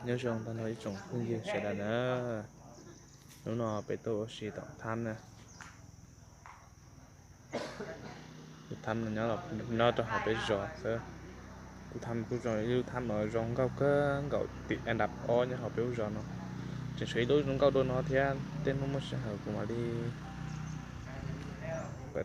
Nyob zoo tag nrho ib tsoom phooj ywg sawv daws na, hnub no peb tuaj ua si tom thab na. Tus thab no nyob, nyob rau hauv peb zos xwb. Tus thab kuj zoo, ib lub thab no zoo nkauj kawg nkaus, tim an dab ob nyob hauv peb lub zos no. Tseem tshuav ib lub zoo nkauj dua no thiab, tej hnub muaj sij hawm kuv mam li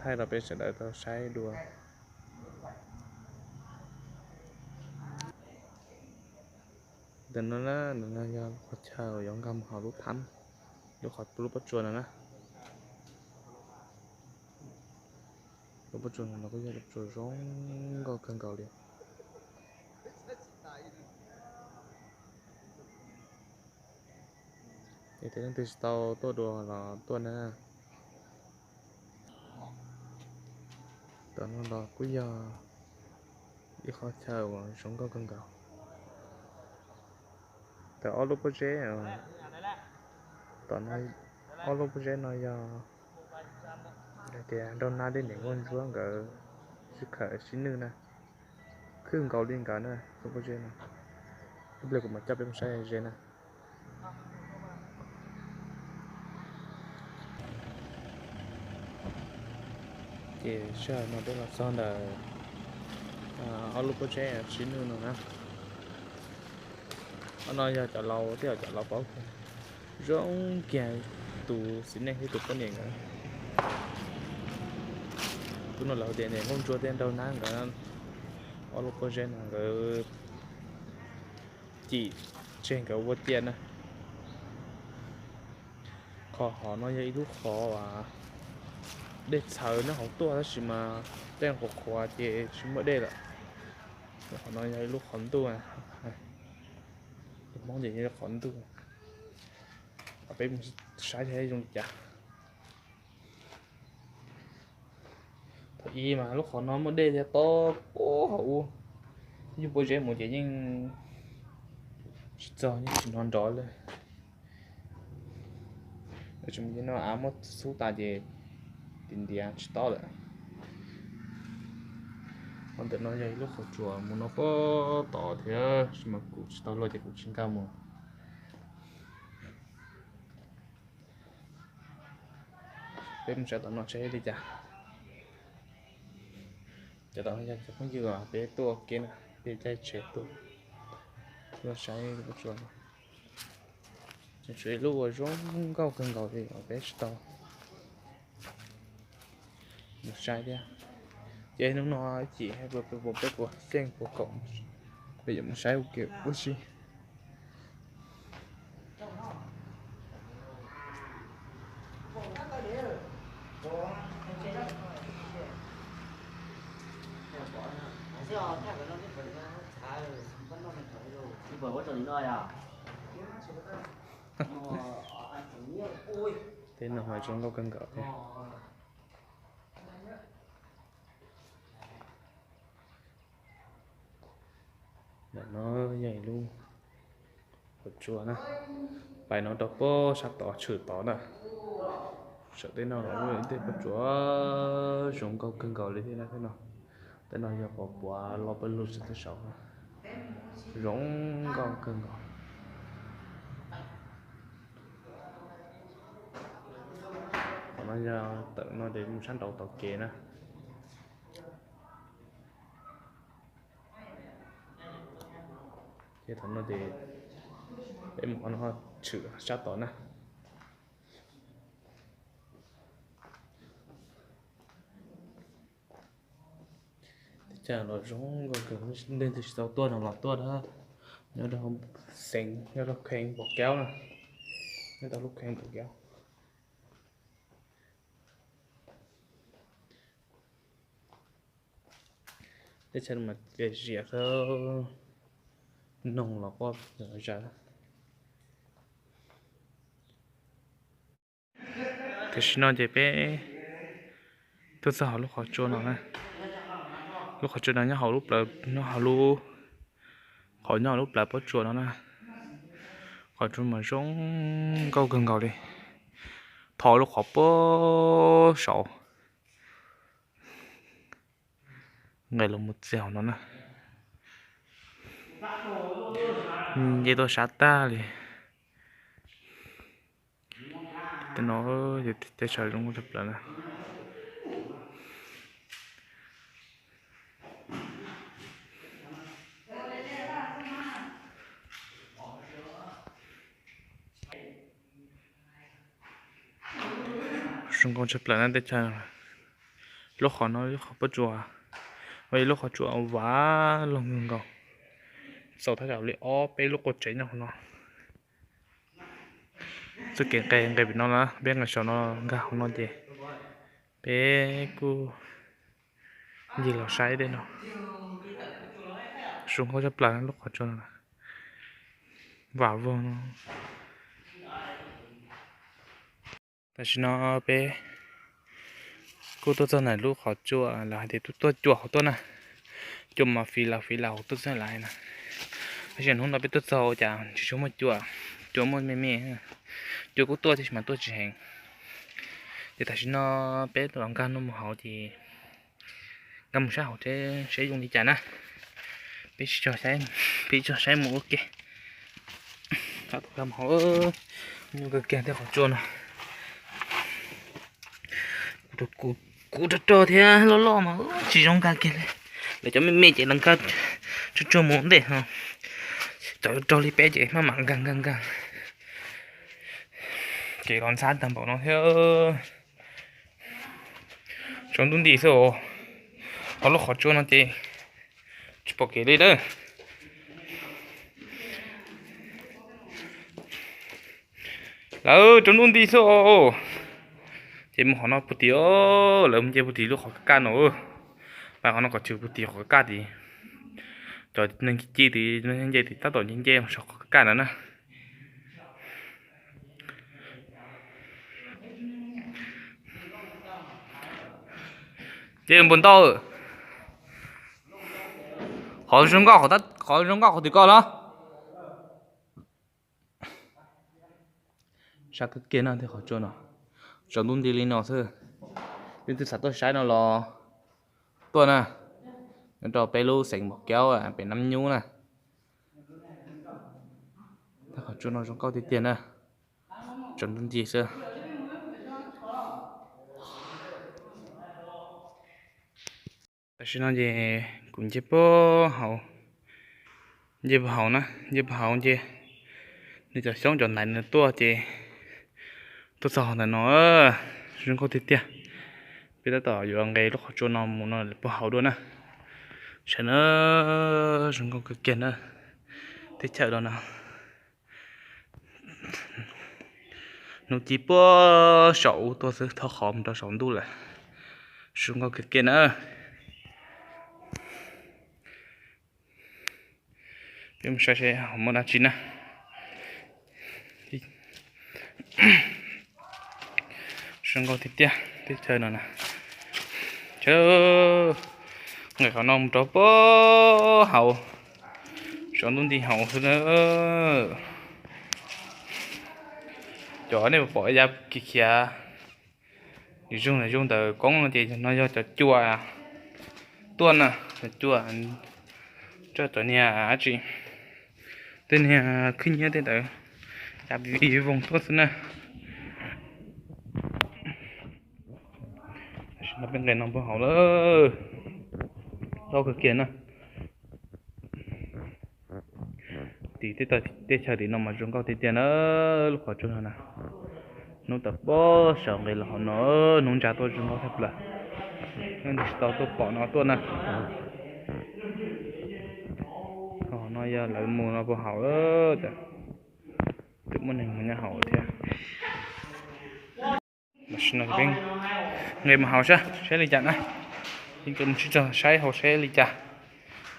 thaij rau peb sawv daws tau saib dua. Ntawm no na, ntawm no yog qhov chaw uas yuav nkag mus hauv lub thab, lub qhov, lub pob tsuas no na. Lub pob tsuas no kuj yog lub pob tsuas zoo nkauj kawg nkaus li. Es tej leej twg tsis tau tuaj dua los tuaj na. Tom no los kuj yog ib qhov chaw uas zoo nkauj kawg nkaus. Tau ob lub pob zeb, tom no, ob lub pob zeb no yog hais tias nraug nab thiab niam nkauj ntsuab nkawd sib khawm sib nwj na. Khwb nkaus li nkawd na lub pob zeb no. Ib pliag kuv mam coj peb mus saib ze na. Ces sij hawm no peb los txog ntawm ob lub pob zeb sib nwj no na. Ob no yog cov laus thiab, cov laus paub zoo kiag tus txiv neej thiab tus poj niam nkawd. Tus no lawv tias niam nkauj ntsuab thiab nraug nab nkawd. Ob lub pob zeb no nkawd cim tseg nkawd ua tiaj na. Qhov hov no yog ib lub qhov dej txhawv nyob hauv tuaj tab sis mas tej qhuav qhuav ces tsis muaj dej lawm. Qhov no yog ib lub qhov ntuj, lus Hmoob ces yog qhov ntuj. Peb mus saib thiab zoo li cas. Thaum ub mas lub qhov no muaj dej thiab, tob puag hauv ub, yug pob zeb mus ces yeej tsis txog, yeej tsis hnov nrov li. Tsis mus no av muab xub tas ces tiv ntiav tsis tob lawm. Qhov ntawm no yog ib lub qhov tsua mus no puag tod thiab, tab sis mas kuv tsis tau luaj ces kuv tsis nkag mus. Peb mus saib tom no seb li cas. Cov tom no yog cov phooj ywg peb tuaj ua ke na, peb caij tsheb tuaj, tuaj saib lub pob tsuas no. Tseem tshuav ib lub uas zoo nkauj kawg nkaus li uas peb tsis tau mus saib thiab. Ces hnub no ib chim peb puas xyeej puas kaum, peb yuav mus saib ua ke ua si. Tej no mas zoo nkauj kawg nkaus thiab. Ntawm no yog ib lub pob tsuas na, pais no rau puag sab tod tshwm tod na. Saum tej no los muaj ib tej pob tsuas zoo nkauj kawg nkaus li thiab na. Tej no, tej no yog pov puav los pawg lug tsis tau saud, zoo nkauj kawg nkaus. Qhov no yog tawm no ces mus sab nraud tom kev na. Ces thaum no ces peb mus qhov no tshwm sab tod na. Teb chaws los zoo nkauj kawg, leej twg tsis tau tuaj no los tuaj na. Nyob rau xeev, nyob rau kheev Npaum Kaub na, nyob rau lub kheev Npaum Kaub. Teb chaws mas zias xwb, noog los quaj zom zaws. Tam sim no ces peb tuaj txog hauv lub qhov tsua no na. Lub qhov tsua no nyob hauv lub plawv, nyob hauv lub, qhov nyob hauv lub plawv pob tsuas no na. Qhov tsua mas zoo nkauj kawg nkaus li. Thov lub qhov puag saud, nqes los mus txij hauv no na. Nce tuaj sab tag li. Tej no, teb chaws zoo nkauj tshaj plaws na. Zoo nkauj tshaj plaws na teb chaws. Lub qhov no lub qhov pob tsuas, lub qhov tsua vam loog nkaus. Txaus thaj tsam li ob peb lub qub tsev nyob hauv no. Txoj kev nqes nqes pem no na, peb nqes saum no nkag hauv no ces peb kuj ncig los saib tej no. Zoo nkauj tshaj plaws lub qhov tsua no, vam vog no. Tam sim no peb kuj tuaj txog ntawm lub qhov tsua lawv hais tias tuaj cua hauv tuaj na. Cua mas fiv laus fiv laus hauv tuaj xwb lawv hais na. Tab sis hnub no peb tuaj txog cas tsis tshua muaj cua, cua muaj me me, cua kuj tuaj tab sis mas tuaj tsis heev. Ces tam sim no peb los nkag no mus hauv ces nkag mus saib hauv seb zoo li cas na. Peb tsis tso, peb tsis tso saib mus ua ke. Nkag mus hauv, nyuaj kawg kiag tej qhov tsua no. Kuv rog rog thiab loj loj mas tsis zoo nkag kiag li. Lawv cov me me ces lawv nkag tsuag tsuag mus ntej no, cov rog li peb ces maj mam nkag nkag nkag. Kev los ntxhab tag npaum no thiab. Tsaus ntuj nti xwb os. Hauv lub qhov tsua no ces tsis pom kev li lawm. Lawv tsaus ntuj nti xwb os. Ces mus qhov no puag tim, lawv mus nce puag tim lub qhov kaj kaj no. Pais qhov no kom tshwm puag tim qhov kaj kaj tid. Cov neeg ci ci tid, nce tid tab tom nce nce mus saum qhov kaj kaj ntawd na. Nce npaum ntau. Qhov zoo nkauj, qhov zoo nkauj qhov tim ko los. Sab kawg kiag no tej qhov tsua no, tsaus ntuj nti li no xwb. Leej twg xav tuaj saib no los tuaj na, nyob rau peb lub xeev Npaum Kaub pem Nab Nyub na. Tej qhov tsua no zoo nkauj tiag tiag na, tsaus ntuj nti xwb. Tam sim no ces kuv nce puag hauv, nce puag hauv na, nce puag hauv nce nws cov xyoob cov ntaiv nws tuaj ces tuaj txog ntawm no, zoo nkauj tiag tiag. Peb tab tom yuav nqes lub qhov tsua no mus no puag hauv dua na. Saib na, zoo nkauj kawg kiag na, teb chaws no na. Hnub ci puag saum ub tuaj xwb, thawj qhov mus rau saum ntuj lawm. Zoo nkauj kawg kiag na. Peb mus saib seb hauv muaj dab tsi na. Zoo nkauj tiag tiag teb chaws no na. Nqes qhov no mus rau puag hauv, saum ntuj nti hauv xwb na. Cov nej puas pom ya khiav khiav, zoog zoog ntawm koob no ces no yog cov cua tuaj na, cov cua, cov niag dab tsi, tej niag khwb nyiab tej ntawd ya vij voog tuaj xwb na. Tam sim no peb nqes no puag hauv lawm, zaub kawg kiag na. Tim tej chaw tim no mas zoo nkauj tiag tiag na, lub qhov tsua no na. Hnub tawm puag saum nqes los hauv no, hnub ntsa tuaj zoo nkauj tshaj plaws. Leej twg tsis tau tuaj pom no tuaj na. Hauv no yog lawv mus no puag hauv, twb muaj neeg mus nyob hauv thiab. Tam sim no peb nqe mus hauv saib saib li cas na. Peb nqe mus sib tog saib hauv saib li cas.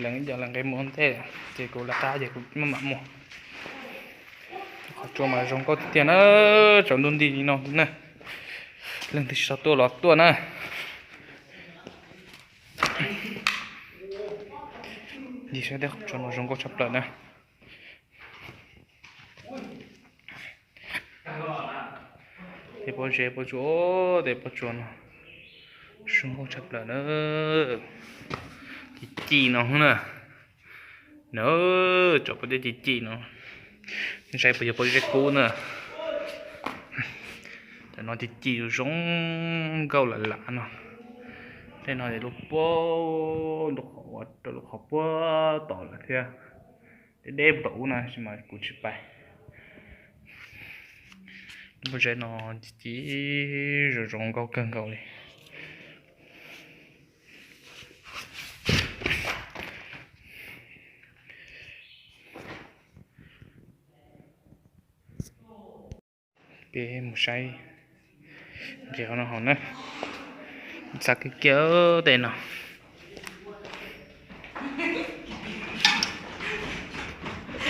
Leej ib co lawv nqe mus ua ntej ces kuv lawv qab ces kuv maj mam mus. Qhov tsua mas zoo nkauj tiag tiag na, tsaus ntuj nti li no na. Leej twg tsis tau tuaj los tuaj na. Ncig saib tej qhov tsua no zoo nkauj tshaj plaws na. Tej pob zeb pob tsuas, tej pob tsuas no zoo nkauj tshaj plaws na. Ci ci no na. Na, cov pob zeb ci ci no, saib puas yog pob zeb kub na. Cov no ci ci zoo nkauj lam lam no. Tej no lub puag, rau lub qhov puag tom lawm thiab. Deb deb tom ub no tab sis mas kuv tsis pais. Lub pob zeb no ci ci, zoo zoo nkauj kawg nkaus li. Peb mus saib nqe qhov no hauv na. Txav kiag kiag tej no.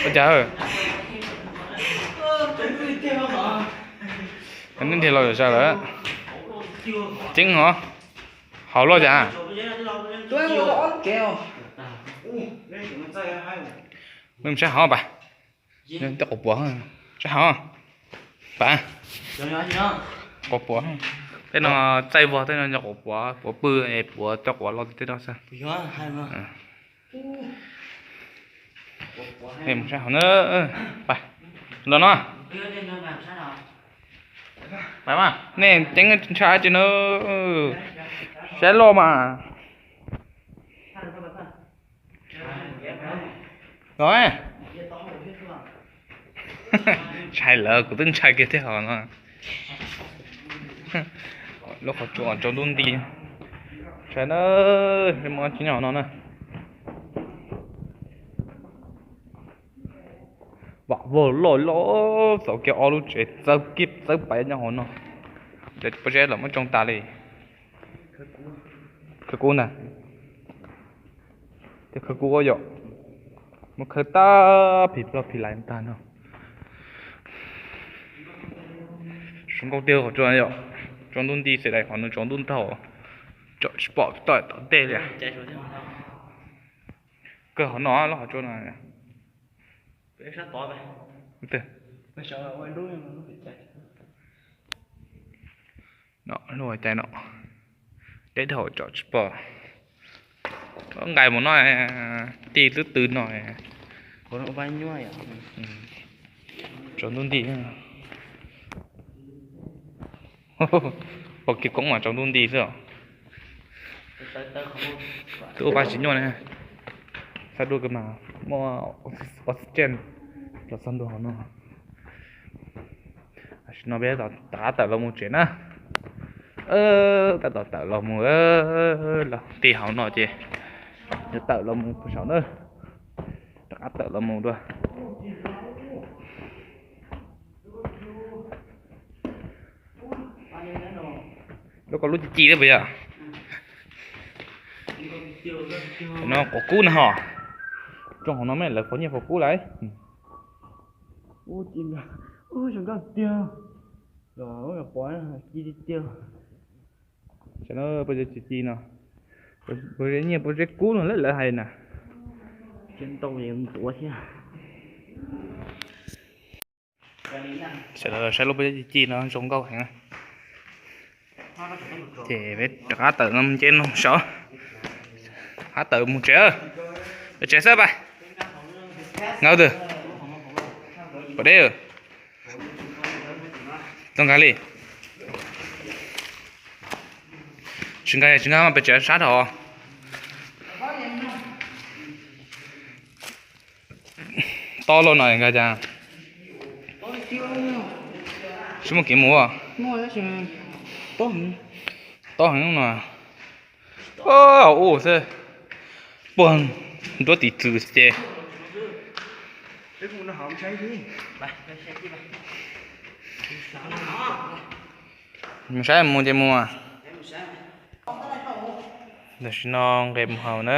Ua cas, neb nrhiav los zam lawm. Ceeb hov, hauv loj cas. Mus saib hov pas. Tej quav puav, saib hov pas. Quav puav, tej no txaij vog, tej no yog quav puav, puav pw es puav cov quav los tej no xwb. Mus saib hov na, pas, los no. Pas mas nej ceeb ntshai tsis na, saib loj mas. Los, ntshai lawm, kuv twb ntshai kiag thiab hov no. Lub qhov tsua tsaus ntuj nti. Saib na, muaj tsis nyob hauv no na. Vam vog loj loj, txaus kiag ob lub tsev txawb kiag txawb pais nyob hauv no. Cov pob zeb los muab tsoo tas li. Khawv kub ntag. Cov khawv kub yom, muab khawb tag phim ploj phim lais tag no. Zoo nkauj tiag qhov tsua yom, tsaus ntuj nti xwb, qhov no tsaus ntuj ntaug, tsom tsis pom toj tom ntej li. Kawg qhov no lub qhov tsua no. Lub cai no deb dhau tsom tsis pom. Nqaij mus no, tij twb tw no. Tsaus ntuj nti. Pom kiag koob mas tsaus ntuj nti xwb os. Twb ua paj tsis nyuaj ne. Xab dua kawg mas muaj oxygen los txog ntua hauv no. Tam sim no peb rov qab tawm los mus tsev na. Tab tom tawm los mus, los ti hauv no ces yuav tawm los mus puag saum na. Rov qab tawm los mus dua. Lub ko lub ci ci thiab puas yog? No quav kub na ho. Tsoo hauv no mas lawv faus nyiaj faus kub lawm. Ub, ci zoo nkauj tiag. Los pom ci tiag tiag. Tam no pob zeb ci ci no, pob zeb nyiaj pob zeb kub no lawv hais na. Ntau ntuav thiab. Sawv daws saib lub pob zeb ci ci no zoo nkauj heev. Ces peb rov qab tawm no mus tsev no sav. Qab tawm mus tsev, tsev xwb pas. Nkawd twg, pom deb. Tau nkag li. Tsis nkag, tsis nkag mas pes tsev sab dhau. Tob loj no nkag cas. Tsis muaj kev mus. Tob heev no. Ub xwb, puag nruab tim txwm ces. Mus saib mus ces mus. Tam sim no nqes mus haus na.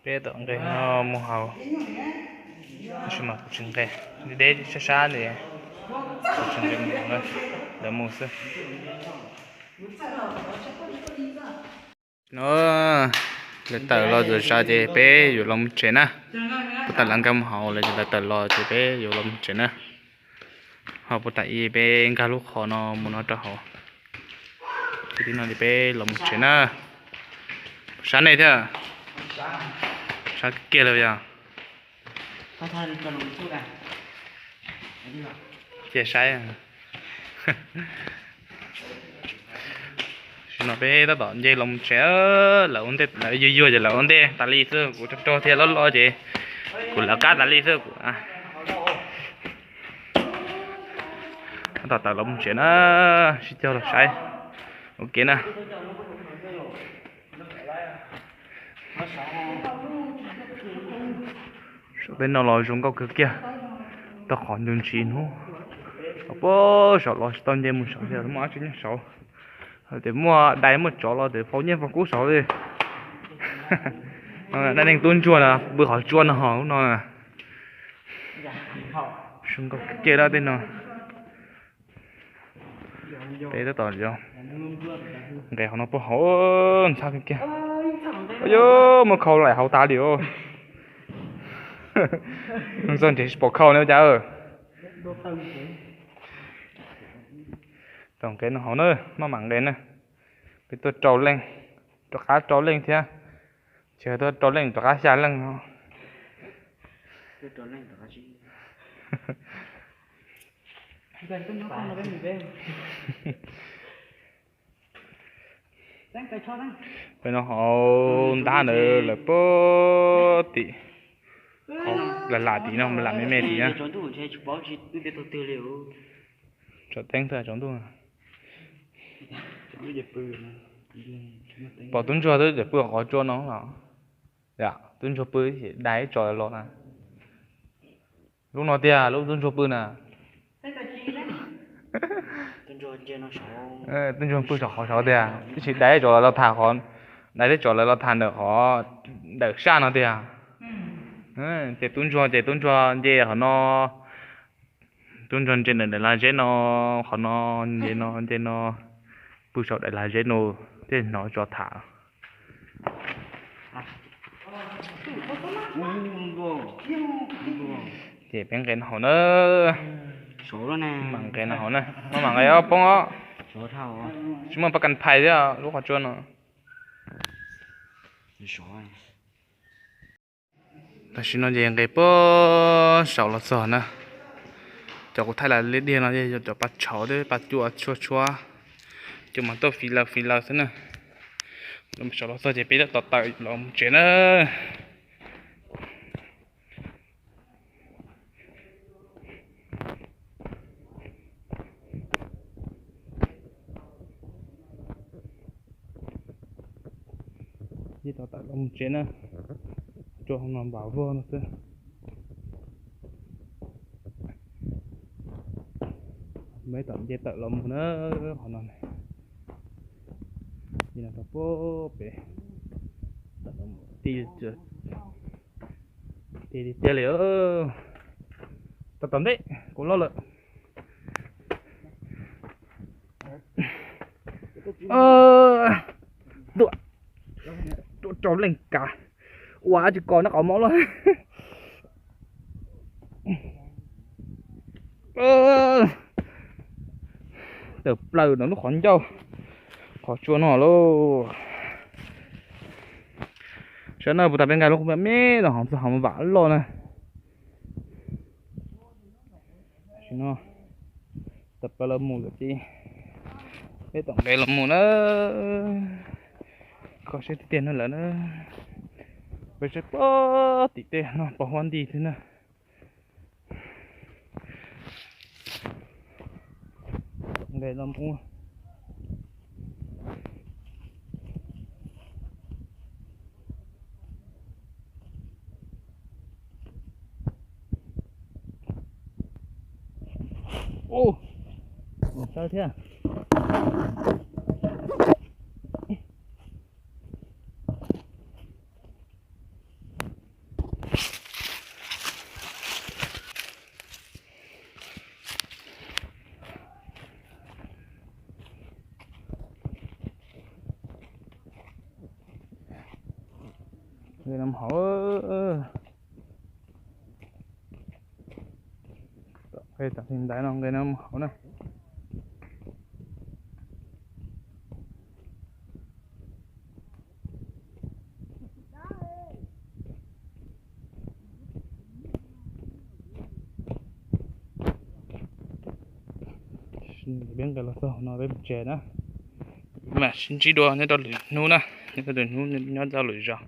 Peb tom nqes no mus haus. Tab sis mas kuv tsis nqes, deb sab sab li, kuv tsis nqes mus haus na, lawv mus xwb. No, lawv tawm los zom zaws ces peb yuav los mus tsev na. Puag ta lawv nkag mus haus lawm ces lawv tawm los ces peb yuav los mus tsev na. Ho puag ta ib peb nkag lub qhov no mus no rau hauv. Ces tib no ces peb los mus tsev na. Sab nej thiab. Sab kiag li yog. Ces saib, no peb tab tom nce los tsev, lawv ua ntej, lawv yuag yuag ces lawv ua ntej tas li xwb, kuv rog rog thiab loj loj ces kuv lawv qab tas li xwb. Tab tom tawm los mus tsev na, sib cog los saib ua ke na. Saum tej no los zoo nkauj kawg kiag, tau qhov ntu ntsis hnub. Puag saum los tsis tau nce mus saud, muaj dab tsi nyob saud. Tias muaj dais muaj tsov los tias faus nyiaj faus kub saud li. Dab neeg tub ntsuag na pw qhov tsua no ho lub no na. Zoo nkauj kawg kiag dab tej no. Peb tab tom nqes qhov no puag hauv ntxhab kiag. Yog muab khau laim hauv tas li os. Txog ntshe tsis pom khau ne ua cas. Tau nqes no hauv na, maj mam nqes na. Peb tuaj rau leej, rov qab rau leej thiab. Ces tuaj rau leej rov qab xya leej no. Peb no hauv ntab ntawd lawv puag tim, lam lam tim no, lam me me tim na. Tsaus teeb tag tsaus ntuj. Pom tub ntsuag twb pw qhov tsua no los. Tub ntsuag pw dai ib tso los na. Lub no tiag lub tub ntsuag pw na. Tub ntsuag pw saum qhov saud tiag, tab sis dai ib tso lawv los tham qhov, dai ib tso lawv los tham ntawm qhov, ntawm saj no tiag. Ces tub ntsuag ces tub ntsuag nce qhov no, tub ntsuag nce ntawm daim lag zeb no, qhov no, nce no nce no, pw saum daim lag zeb no, thiaj hnov tso tham. Ces peb nqes no hauv na. Mam nqes no hauv na, maj mam nqes os poob os. Tsis muaj pab kas phais thiab lub qhov tsua no. Tam sim no ces nqes puag saud los txog na. Cov kuv thaij las liab diag no yog cov paj tshauv thiab paj cuaj tshuab tshuab, cov mas tuaj fiv lawv fiv lawv xwb na. Saud los txog ces peb tab tom tawm los mus tsev na. Tab tom tawm los mus tsev na, tsua no npam vuag no xwb. Peb tom nce tawm los mus na, qhov no, no tau puag pem, tawm los mus ti, ti tiag li. Tab tom ntej kuv loj lawm. Tuaj rau leej kav, ua tsis kos noj qhov mob luaj. Tawm plaws no lub qhov ncauj, qhov tsua no lauj. Saib na, puas tas peb nqa lub qhov me me no hov txog hov vam loj na. Tam no tawm plaws los mus lawm ces peb tom nqes los mus na. Kho siab tiag tiag no lawm na. Peb saib puag tim tej no pos huab nti thiab na. Nqes los mus. Ua, sawv thiab. Nqe no hauv. Tom ntej no nqe no hauv na. Peb nqes los txog no peb mus tsev na. Mam sib ntsib dua nyob rau lwm hnub na, nyob rau lwm hnub, nyob rau lwm zaus.